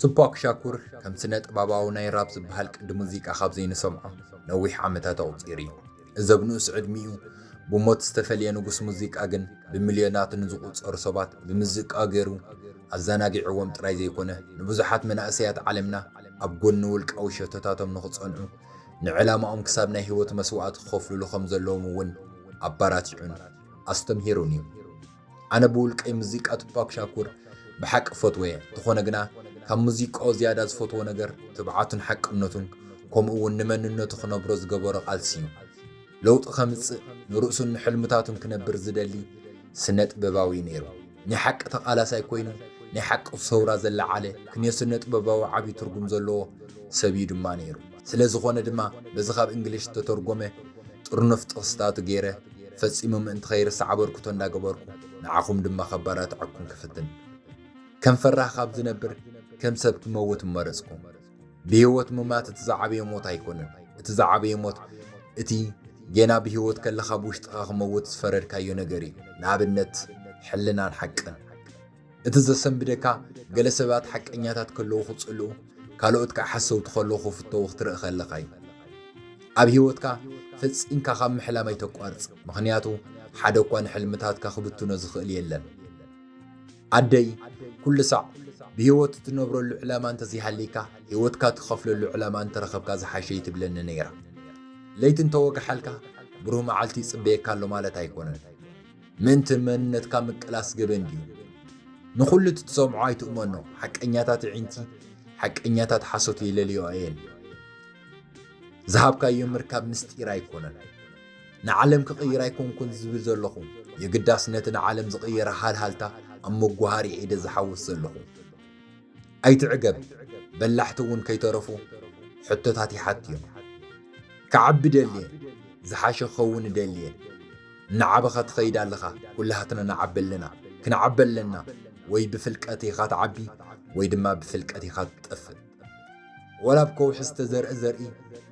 ቱፓክ ሻኩር ከም ስነ ጥበባዊ ናይ ራፕ ዝበሃል ቅዲ ሙዚቃ ካብ ዘይንሰምዖ ነዊሕ ዓመታት ኣቑጺሩ እዩ። እዚ ኣብ ንኡስ ዕድሚኡ ብሞት ዝተፈልየ ንጉስ ሙዚቃ ግን ብሚልዮናት ንዝቑጸሩ ሰባት ብሙዚቃ ገይሩ ኣዘናጊዕዎም ጥራይ ዘይኮነ ንብዙሓት መናእሰያት ዓለምና ኣብ ጎኒ ውልቃዊ ሸቶታቶም ንኽጸንዑ ንዕላማኦም ክሳብ ናይ ህይወት መስዋእቲ ክኸፍሉሉ ከም ዘለዎም እውን ኣባራቲዑን ኣስተምሂሩን እዩ። ኣነ ብውልቀይ ሙዚቃ ቱፓክ ሻኩር ብሓቂ ፈትወ እየ። እንተኾነ ግና ካብ ሙዚቃኡ ዝያዳ ዝፈትዎ ነገር ትብዓቱን ሓቅነቱን ከምኡ እውን ንመንነቱ ክነብሮ ዝገበሮ ቃልሲ እዩ። ለውጢ ከምጽእ ንርእሱን ንሕልምታቱን ክነብር ዝደሊ ስነ ጥበባዊ እዩ ነይሩ። ናይ ሓቂ ተቓላሳይ ኮይኑ ናይ ሓቂ ሰውራ ዘለዓለ ክንዮ ስነ ጥበባዊ ዓብዪ ትርጉም ዘለዎ ሰብ እዩ ድማ ነይሩ። ስለ ዝኾነ ድማ በዚ ካብ እንግሊሽ ዝተተርጎመ ጥርኑፍ ጥቕስታቱ ገይረ ፈጺሙ ምእንቲ ከይርስዕ ኣበርክቶ እንዳገበርኩ ንዓኹም ድማ ከባራትዐኩም ክፍትን። ከም ፈራህ ካብ ዝነብር ከም ሰብ ክመውት ምመረጽኩ። ብህይወት ምማት እቲ ዝዓበየ ሞት ኣይኮነን። እቲ ዝዓበየ ሞት እቲ ጌና ብህይወት ከለኻ ብውሽጥኻ ክመውት ዝፈረድካዮ ነገር እዩ። ንኣብነት ሕልናን ሓቅን። እቲ ዘሰንብደካ ገለ ሰባት ሓቀኛታት ከለዉ ክጽልኡ ካልኦት ከዓ ሓሰውቲ ከለዉ ክፍተዉ ክትርኢ ከለኻ እዩ። ኣብ ህይወትካ ፈጺምካ ካብ ምሕላም ኣይተቋርጽ፣ ምኽንያቱ ሓደ እኳ ንሕልምታትካ ክብትኖ ዝኽእል የለን። ኣደይ ኩሉ ሳዕ ብህይወት እትነብረሉ ዕላማ እንተዘይሃልይካ ህይወትካ ትኸፍለሉ ዕላማ እንተረኸብካ ዝሓሸ እዩ ትብለኒ ነይራ። ለይቲ እንተወግሓልካ ብሩህ መዓልቲ ይጽበየካ ኣሎ ማለት ኣይኮነን። ምእንቲ መንነትካ ምቅላስ ገበን ድዩ? ንኹሉ እቲ ትሰምዖ ኣይትእመኖ። ሓቀኛታት ኣዒንቲ ሓቀኛታት ሓሶት የለልዮኦ እየን። ዝሃብካዮ ምርካብ ምስጢር ኣይኮነን። ንዓለም ክቕይር ኣይኮንኩን ዝብል ዘለኹ፣ የግዳስ ነቲ ንዓለም ዝቕየረ ሃልሃልታ ኣብ መጓሃሪ ኢደ ዝሓውስ ዘለኹ። ኣይትዕገብ፣ በላሕቲ እውን ከይተረፉ ሕቶታት ይሓትዮም። ክዓቢ ደልየ፣ ዝሓሸ ክኸውን እደልየ። እናዓበኻ ትኸይድ ኣለኻ፣ ኩላህትና ንዓቢ ኣለና። ክንዓቢ ኣለና፣ ወይ ብፍልቀት ኢኻ ትዓቢ ወይ ድማ ብፍልቀት ኢኻ ትጠፍእ። ወላ ኣብ ከውሒ ዝተዘርአ ዘርኢ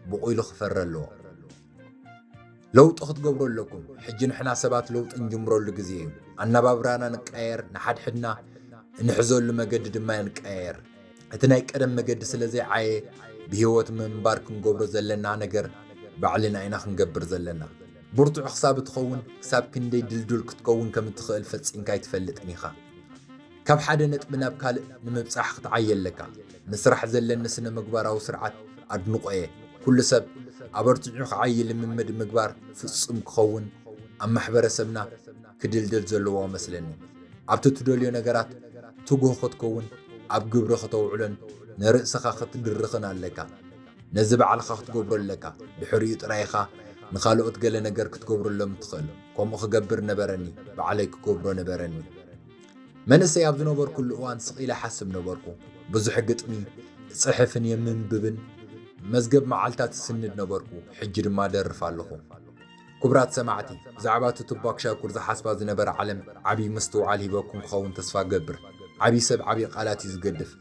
ብቑይሉ ክፈሪ ኣለዎ። ለውጢ ክትገብሩ ኣለኩም። ሕጂ ንሕና ሰባት ለውጢ እንጅምረሉ ግዜ እዩ። ኣነባብራና ንቀያየር፣ ንሓድሕድና እንሕዘሉ መገዲ ድማ ንቀያየር። እቲ ናይ ቀደም መገዲ ስለ ዘይዓየ ብህይወት ምንባር ክንገብሮ ዘለና ነገር ባዕልና ኢና ክንገብር ዘለና። ብርቱዕ ክሳብ እትኸውን ክሳብ ክንደይ ድልዱል ክትከውን ከም እትኽእል ፈጺምካ ኣይትፈልጥን ኢኻ። ካብ ሓደ ነጥቢ ናብ ካልእ ንምብጻሕ ክትዓይ ኣለካ። ንስራሕ ዘለኒ ስነ ምግባራዊ ስርዓት ኣድንቖ እየ። ኩሉ ሰብ ኣበርቲዑ ክዓይ ልምምድ ምግባር ፍጹም ክኸውን ኣብ ማሕበረሰብና ክድልደል ዘለዎ መስለኒ። ኣብቲ ትደልዮ ነገራት ትጉህ ክትከውን ኣብ ግብሪ ከተውዕሎን ንርእስኻ ክትድርኽን ኣለካ። ነዚ ባዕልኻ ክትገብሮ ኣለካ። ድሕሪኡ ጥራይ ኢኻ ንኻልኦት ገለ ነገር ክትገብረሎም ትኽእል። ከምኡ ክገብር ነበረኒ፣ ባዕለይ ክገብሮ ነበረኒ። መንእሰይ ኣብ ዝነበርኩሉ እዋን ስቕ ኢለ ሓስብ ነበርኩ። ብዙሕ ግጥሚ እጽሕፍን የምንብብን መዝገብ መዓልታት እስንድ ነበርኩ። ሕጂ ድማ ደርፍ ኣለኹ። ክቡራት ሰማዕቲ፣ ብዛዕባ እቲ ቱፓክ ሻኩር ዝሓስባ ዝነበረ ዓለም ዓብዪ ምስትውዓል ሂበኩም ክኸውን ተስፋ እገብር። ዓብዪ ሰብ ዓብዪ ቃላት እዩ ዝገድፍ።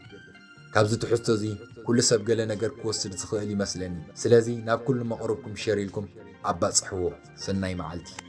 ካብዚ ትሕዝቶ እዚ ኩሉ ሰብ ገለ ነገር ክወስድ ዝኽእል ይመስለኒ። ስለዚ ናብ ኩሉ መቕርብኩም ሸር ኢልኩም ኣባጽሕዎ። ሰናይ መዓልቲ።